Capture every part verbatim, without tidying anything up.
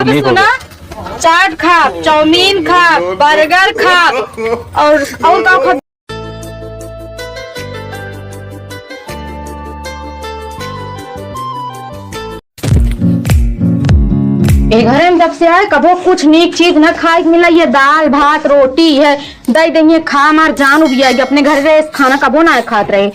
नीक हो सुना, गया। चाट खा, चाउमीन खा, बर्गर खा, और, और का खा? ए घरे में जब से आए, कबो कुछ नीक चीज न खाए के मिला। ये दाल, भात, रोटी है, दे देंगे, खा, हमार जान उबिया गया। अपने घर रहे, खाना कबो ना खात रहे।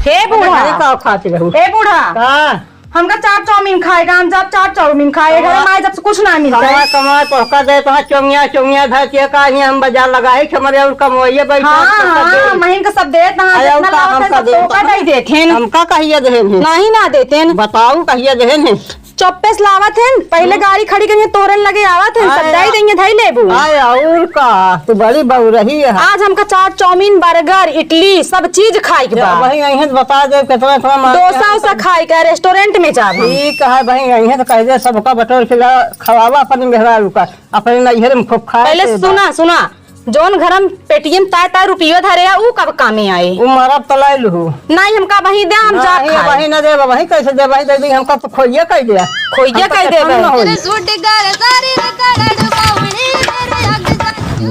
हे बूढ़ा। अरे, का खाती रहू? ए बूढ़ा। का? हमका चाट चाउमीन खाएगा, हम जाब चाट चाउमीन खाए। घर कमा-, में आए जब से कुछ ना मिलता है। कमा, कमा, तोहका दे, तोहका चोंगिया, चोंगिया धर के का, ये हम बाजार लगाए, हमरे और कमवाइए बैठे, हाँ, तोहका हाँ, दे। महीन का सब देत ना, अरे, जितना और का लावत है, हमका सब दे, तोहका दे देत हैं। हमका कहिए देहेन हैं? नहीं ना देत हैं। बताऊ, कहिए देहेन हैं? चौप्पे से लावत हैं, पहिले हम्म। गाड़ी खड़ी करिए, तोरन लगे आवत हैं, सब आए, दई देंगे, धई लेबू। आए, और का, तू बड़ी बहू रही है। आज हमका चाट, चाउमीन, बर्गर, इडली, सब चीज खाई के बा। वही यहीं से बता दे, कितना, कितना मांगे डोसा हैं। उसा खाई के, रेस्टोरेंट में जाब हम। ठीक है, वही यहीं से कह दे, सबका बटोर के ला, खवावा अपने मेहरारू का, अपने नैहर में खूब खाए पहिले के बा। सुना, सुना, जौन घर में पेटीएम ताय ताय रुपयो धरे आ, ऊ कब कामे आए? ऊ मरब त लाई लूहू। नहीं, हमका वहीं दे, हम जा नहीं, खाए। वहीं न देबा, वहीं कैसे देबा, वहीं दे दी, हमका तो खोइया कह दिया। खोइया हम तो कह देबा। खत्म न होई।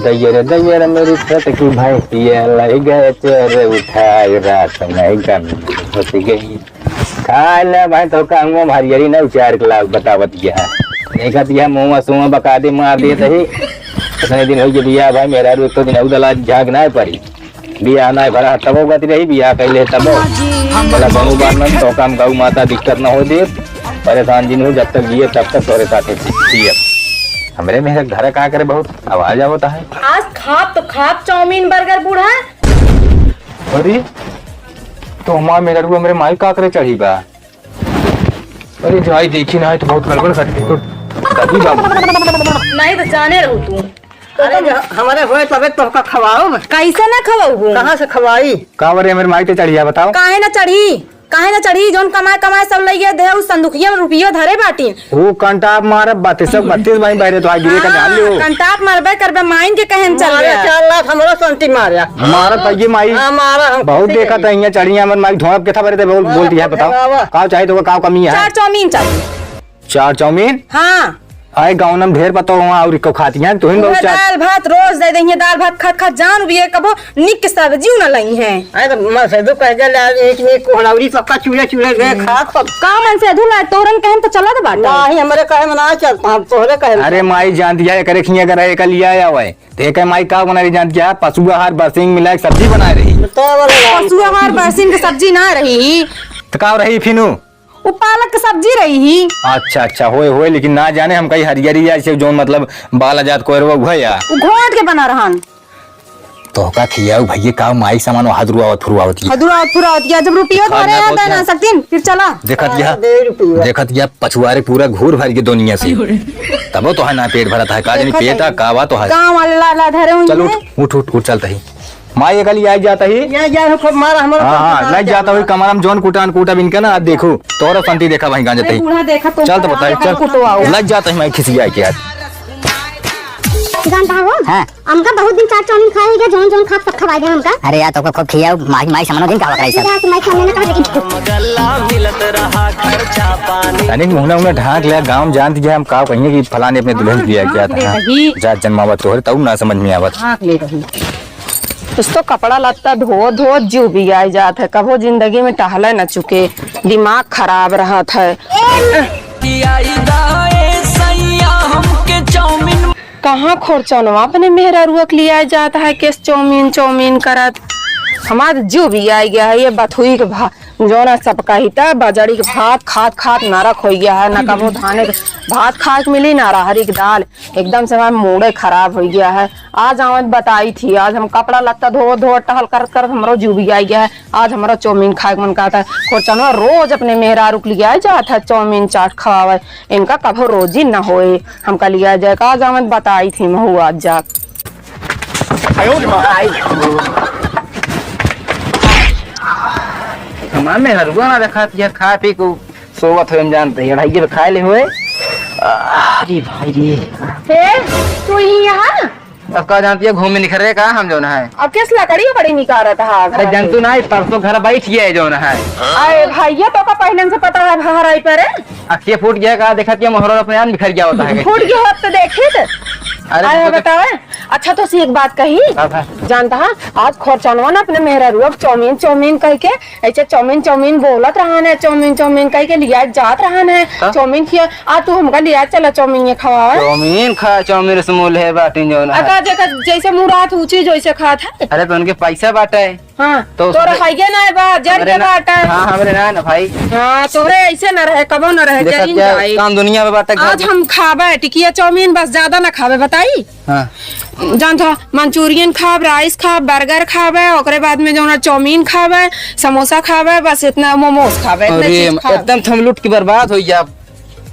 दैया रे दैया रे, मेरी छोटकी भैंसिया लग गए चोर उठाए, रात में गम होती गई। खा ले भाई, तो कहूँगा हरियरी ना उचार के लाग बतावत गया। देखत गया मुँह सुँह बका दे, मार दे सही। इतने दिन हो गए बिया भाई, मेहरारू एक तो दिन अउदला झाग ना पड़ी। बिया ना भरा तबो गति रही, बिया कैले तबो। बड़ा बनू बार में तो काम गऊ माता दिक्कत ना हो दे। परेशान जिन हो, जब तक जिए तब तक तोरे साथे जिए। हमरे में घर का करे बहुत आवाज आवता है। आज खाप तो खाप चाउमीन बर्गर बूढ़ा। अरे, तो हमार मेहरारू हमरे माई का करे चढ़ी बा? अरे, जाई देखी ना, तो बहुत गड़बड़ कर दे। तो कभी बाबू। नहीं तो जाने रहू तू। अरे, जो हमरे होए तबे तोहका खवाओ। कैसे ना खवाऊ? कहाँ से खवाई? का बरे हमरे माई ते चढ़िया बताओ? काहे ना चढ़ी? काहे ना चढ़ी? जौन कमाए, कमाए सब लइगे दे, उ संदुकिया में रुपियो धरे बाटी। वो कंटाप मारब, बत्तीस सौ बत्तीस भाई बहरे तो आ गिरे का जान लियो। हाँ, कंटाप मारबे करबे, माइन के कहन चल मारे गया। चार लाख हमरो संती मारे। मारत पइगी माई। हाँ, मारा हम बहुत किसी देखा नहीं। था, यहाँ चढ़िया हमर माई धोप के था बरे ते बोल, हाँ, बोलती है, बताओ। भगावा। का चाहे तो का कमी है? चार चाउमीन चाहिए। चार चाउमीन? हाँ। आए गाँव में ढेर पता हुआ और को खाती हैं, तुहिन उहे बहुत चार दाल भात रोज दे देंगे, दाल भात खात खात जान उबिये, कबो निक के सब्जी न लई हैं। अरे तो मैं से दो कह दे ले, एक ने कोहड़ौरी पक्का चूल्हे चूल्हे गए खा सब। का मन से अधू लाए, तोरन कहन तो चलत बाटा। नाही, हमरे कहे में ना चलता, हम तोहरे कहे में। अरे माई जानती है, एकरे खिया करे, एक लिया आवे। ते कहे माई का बना रही जानती है, पशु आहार बरसिंग मिला के सब्जी बना रही। तो बोले ना। पशु आहार बरसिंग के सब्जी ना रही। तो का रही फिनू? वो पालक के सब्जी रही ही। अच्छा, अच्छा, होए, होए, लेकिन ना जाने हम कहीं हरियरी या ऐसे जौन मतलब बाला जात कोयरवा उहे या। वो घोंट के बना रहन। तोहका खियाऊ भइये का माई समान हदुआवत फुरुआवत की। हदुआवत फुरुआवत की, जब रुपयो खाना धरे बहुत दे ना है। सकतीन, फिर चला। देखत गया, अरे, दे रुपया। देखत गया पछुआरे पूरा घूर भर के दुनिया से। तबो तो है ना पेट भरत है, का जानी देखत पेट है। आ का बा तो है। गाँव वाले ला, ला धरे हुए चल उठ, हैं। उठ, उठ, उठ, चलता ही। माई एकली आई जाता ही। या जा हो, खूब मारा हमारा हाँ, हाँ, खूब लग जाता हुई कमरम जौन कुटान कूटा बिन के ना, आज देखो, तोहरा संती देखा भाई गांजे अरे तही। बूढ़ा देखा तो चल तो बताई, चल। कुटवाओ। लग जाता है मैं खिसिया के आज। जानता हो? हाँ। हमका बहुत दिन चाट चाउमीन खाए हुई, जौन जौन खाब सब खवाए दे हमका। अरे यार, तोका खूब खियाऊ, माई, माई समनो दिन का वकराई सब। माई सामने ना कर दे। तनिक मुहना उहना ढांक ले, गाँव जानती है हम का कहिए कि फलाने अपने दुल्हन दिया गया था। हाँ। जात जन्मावत तोहरे, तब ना समझ में आवत। ढांक ले रही। कुछ तो कपड़ा लत्ता धो धो जिउ बिगाई जात है, कबो जिंदगी में टहले न चुके, दिमाग खराब रहत है। कहाँ खोरचौनवा अपने मेहरारुआ के लियाए जात है, केस चौमीन चौमीन करत, हमार जिउ बिगाई गया है ये बथुई के भा-, जौना सबका ही त बजड़ी के भात खात खात नरक होइ गया है, न कबो धाने के भात खाए के मिली, न रहरी के दाल। एकदम से हमार मूडे खराब होइ गया है। आज आवत बताई थी, आज हम कपड़ा लत्ता धो धो टहल करत करत हमरो जिउ बिगाई गया है। आज हमरो चौमीन खाए के मन कहत है। खोरचनवा रोज अपने मेहरारू के लियाए जात है चौमीन चाट खवावे। इनका कभो रोजी न होए, हमका लियाए जाए का। आज आवत बताई थी महू आज जात। हमार मेहरुआ ना देखा, ये खा पी को सोवत हो, हम जानते हैं, अढ़ाई किलो खाए ले होए। अरे भाई रे। हे, तू ही यहाँ? तब का जानती है, घूमे निकरे का हम जौन है। अब किस लकड़ी उकड़ी निकारत है अरे घर जनतू के? ना, परसों घर बैठ गया है जौन है। अरे भैया, तो का पहले से पता है, बाहर आई पर है? अखिए फूट गया का, देखा कि मोहरा अपने आप निखर गया होता है। फूट गया होत तो देखी तो। अरे अरे तो बतावे। अच्छा, तो सी एक बात कही। हाँ, हाँ। जानता है, आज खोरचनवा ना अपने मेहरारू अब चाउमीन, चाउमीन कह के, ऐसे चाउमीन, चाउमीन बोलत रहन है, चाउमीन, चाउमीन कह के लिया जात रहन है, हाँ? चाउमीन खिया, आ तू हमका लिया चला चाउमीन ये खवावे। चाउमीन खा, चाउमीन रसमूल है बाटी जौन है। अका जैसे, जैसे मुराद ऊँची जैसे खात है। अरे तो उनके पैसा बाटे। हाँ, तो तोरा उसमें खाइए ना बा, जर हमरे के ना, बाटे। हाँ, हमरे ना, ना भाई। हाँ, तोरे ऐसे ना रहे, कबो ना रहे, देखा जरिन क्या जाए। काम दुनिया में बाटे, घर आज में। हम खाबे टिकिया चाउमीन, बस ज्यादा ना खाबे, बताई? हाँ। जानत हो, मंचूरियन खाब, राइस खाब, बर्गर खाबे, ओकरे बाद में जौन चाउमीन खाबे, समोसा खाबे, बस इतना मोमोज खाबे, इतने अरे, चीज खाब। एकदम थम लुट के बर्बाद होइ जाब।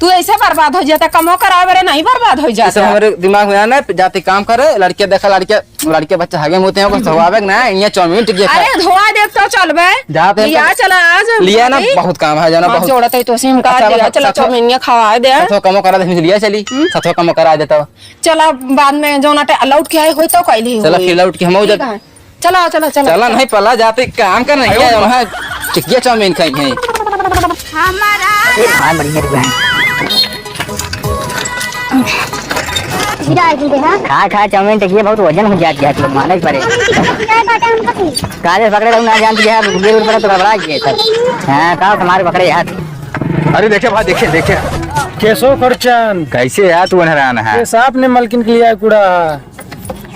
तू ऐसे बर्बाद होइ जाता, कमो करावे रे नहीं बर्बाद होइ ये सब जाता। हमरे दिमाग में आना है, जाते काम करे, लड़के देखा, लड़के, लड़के बच्चा हगे मुते हैं, बस धोआवे के ना, ये चाउमीन टिकिया खा। अरे धोआ देब तो चलबे। जाते हैं लिया तो चला आज। लिया ना, अभी। बहुत काम है, जाना हाथ बहुत। जोड़त है तो सिम का अच्छा, लिया बस चला सथवा चाउमीन ये खवाए दे। सथवा कमो करा दे, लिया चली। हम्म। सथवा कमो करा देता। चला, बाद में जौन आटे लौट के आए होई तो कैली चला, होई। फिर लौट के हम ठीक जाते। है। चला, चला, चला। चला, नहीं, पला जाते, काम कर नहीं, आयो। क्या वहाँ टिकिया चाउमीन खाई है। हमारा ए, हाँ, बढ़िया, बढ़िया। गिरा दे दे, हाँ। खा, खा, चाउमीन टिकिया बहुत वजन हो जात, जात लोग माने पड़े। क्या बात है, हमको भी। काले पकड़े रहू, ना जानती है, गिर उड़ पड़ा तो घबरा गए सब। हाँ, का हमारे पकड़े यार। अरे देखे भाई, देखे, देखे। कैसो करचन? कैसे यार तू नहरान है? ये सांप ने मलकिन के लिया कूड़ा।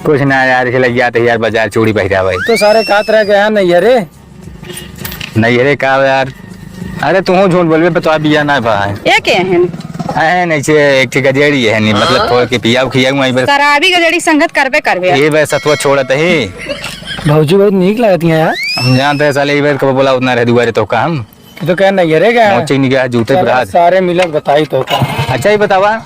कुछ ना यार, इसे लग जाते यार बाजार चूड़ी पहिरावे। तो सारे कात रह गया नहीं है रे। नहीं रे का यार? अरे तू झूठ बोलबे, बतवा बिया ना भाई। ये के हैं? अहे नहीं से एक ठे गजेड़ी है नहीं, मतलब हाँ। थोड़ के पियाऊ खियाऊ आई बस। शराबी गजेड़ी संगत करबे करबे। ये बस सतवा छोड़त है। भौजी बहुत नीक लगती है यार। हम जानते हैं साले, ये बार कब बोला उतना रह दुआरे तो का हम। ये तो कह नहीं रे क्या? मोचे नहीं गया, जूते चला, पे हाथ। सारे मिलत बताई तो का। अच्छा, ये बतावा,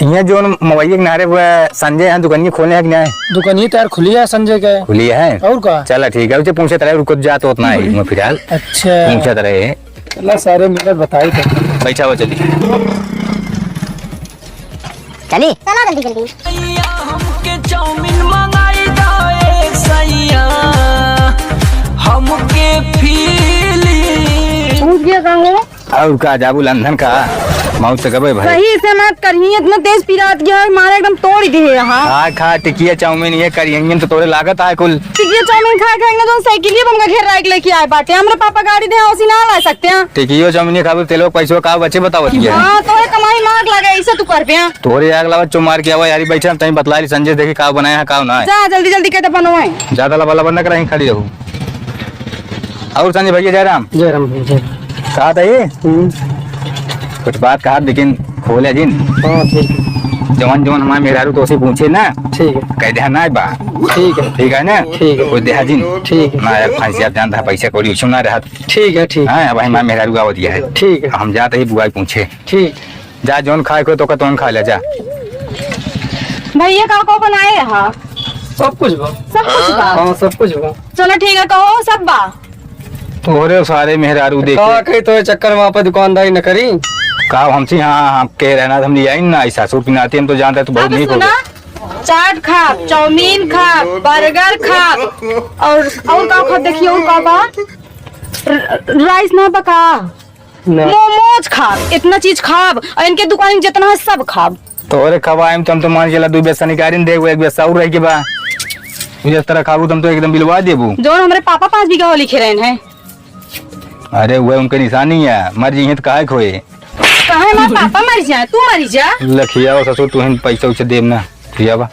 यहाँ जो मोबाइल के नारे हुआ संजय यहाँ दुकानिया खोले हैं कि नहीं? दुकानिया तो यार खुली है संजय के। खुली है? और का? चला ठीक है, उसे पूछे तरह रुको जात उतना है, हम्म। मैं फिलहाल अच्छा। पूछे तरह है। चला, सारे मिलत बताई तो। बैठा हुआ चली। चली? चला जल्दी जल्दी। भैया हमके चाउमीन मंगाई दो ए सैया, हमके फीलिंग। पहुँच गया कहाँ हो? और का जाबू लंदन का? मौत से गबे भाई। सही से मत करिए, इतना तेज पिरात गया है, मारे एकदम तोड़ दिए यहाँ। खा खा टिकिया चाउमीन ये करिए, तो तोरे लागत है कुल। टिकिया चाउमीन खाए खाए ना तो साइकिलिए बम का घेर राख लेके आए बाटे। हमरे पापा गाड़ी दे, उसी ना ला सकते हैं। टिकियो चाउमीन खाबे, तेलो पैसो का बचे बतावत ये। हाँ, तोरे कमाई मार लगे, ऐसे तू कर पे। तोरे आग लावा चो मार के आवा यारी, बैठे हम तहीं बतला ली संजय, देखी का बनाया है, का ना है। जा, जल्दी, जल्दी कह दे बनवाए। ज्यादा लबा लबा न कराई, खड़ी रहू। और संजय भैया, जय राम। जय राम भैया, जय राम। कहा था ये? हम्म। कुछ बात कहा, लेकिन खोले जिन। हाँ, ठीक है। जवन, जवन हमारे मेहरारू तो उसे पूछे ना। ठीक है। कह दे ना बा। ठीक है। ठीक है ना? ठीक है। कोई देहा जिन। ठीक है। ना यार, फंस जात, जानता है, पैसा कौड़ी उछू ना रहत। ठीक है, ठीक। हाँ, अब हमारे मेहरारू आवत है। ठीक है। हम जाते ही बुआई पूछे। ठीक। जा, जौन खाए को तो का तौन खा ले, जा। भैया, का को बनाए रहा? सब कुछ बा। सब कुछ बा? हाँ, सब कुछ बा। चलो ठीक है, कहो सब बा। तोहरे सारे मेहरारू देखे। का कही तोहरे चक्कर में आपे दुकानदारी न करी? का हमसे, हाँ, हाँ, कह रहे ना, हम ले आई ना, ऐसा सूट पहनाते हम तो जानते तो बहुत अच्छा, नहीं सुना, चाट खा, चाउमीन खा, बर्गर खा, और, और का खा, देखिए, और का बा? र-, राइस ना बका। ना। मोमोज खाब, इतना चीज खाब, और इनके दुकान में जितना है सब खाब। तोरे खवाए में तो हम तो मान के चला, दू बेर सनिकारिन देबो, एक बेर सौर रह के बा। तू जिस तरह खाबू, तुम तो एकदम बिलवा देबू। जौन हमरे पापा पाँच बीघा वाली खेरैन है। अरे, वह उनके निशानी है, मर जइहें तो काहे खोए? काहे हमार पापा मर जाए, तू मर जा। लखिया हो ससुर, तू हम पैसा उसे देब ना, खियावा।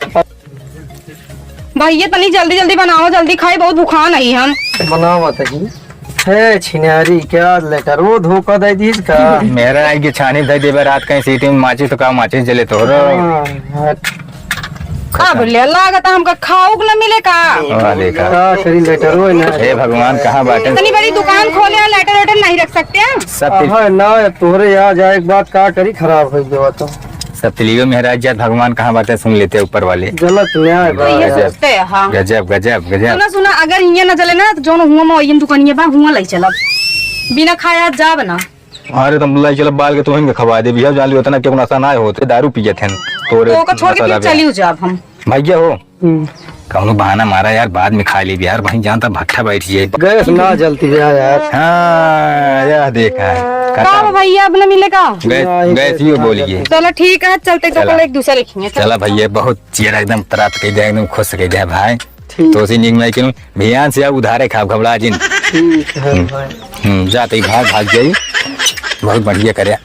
भैया, तनी जल्दी जल्दी बनाओ, जल्दी खाई, बहुत भुखान हई हम। बनावा तही। हे छिनारी, क्या लेटर वो धोखा दे दीस का? मेरा आई के छानी दे देबे रात कहीं सीटी में माचिस तो का माचिस जले तोहरो। हाँ, हाँ। अब ले लागत हमका खाऊक न मिले का? वाह, देखा। का करी लेटर वो ना। हे भगवान, कहाँ बाटे? इतनी बड़ी दुकान खोले और लेटर वेटर नहीं रख सकते हैं? सब तिल- हाँ, ना, तोहरे यहाँ जाए के बाद का करी, खराब हो गया तो। सब तिलियो मेहराज जात भगवान कहाँ बाटे, सुन लेते ऊपर वाले। गलत न्याय बा। तो ये गजब। सोचते हैं, हाँ। गजब, गजब, गजब। सुना, सुना, अगर इये न जले ना, तो जोन हुआ में वही दुकानिया बा, हुआ लई चलब। बिना खाया जाब ना। अरे, तुम लई चलब बाल के, तुहिन के खवा देबी, हम जान लियो, उतना केहू नशा ना होते, दारू पियत हन। तोरे तो ओका छोड़ के नशा फिर लागे। चलियो जाब हम। भैया हो, हम्म। कौनो बहाना मारा यार, बाद में खा लेबे यार, वहीं जानता भट्ठा बैठ जाए। गैस ना जलती भैया यार। हाँ, यह देखा है। का हो भैया, अब ना मिले का? गैस, नहीं, गैस गैस यो ना बोलिए। जलती। चलो ठीक है, चलते तो चला। कल एक दूसरे लिखेंगे। चला भैया, बहुत चेहरा एकदम तरात के दे, एकदम खुश के दे भाई। ठीक। तो उसी नीक नहीं किनु, भियान से अब उधारे खाब, घबरा जिन। ठीक है हम्म। भाई। हम्म, जाते ही भाग, भाग जाई। बहुत बढ़िया करे।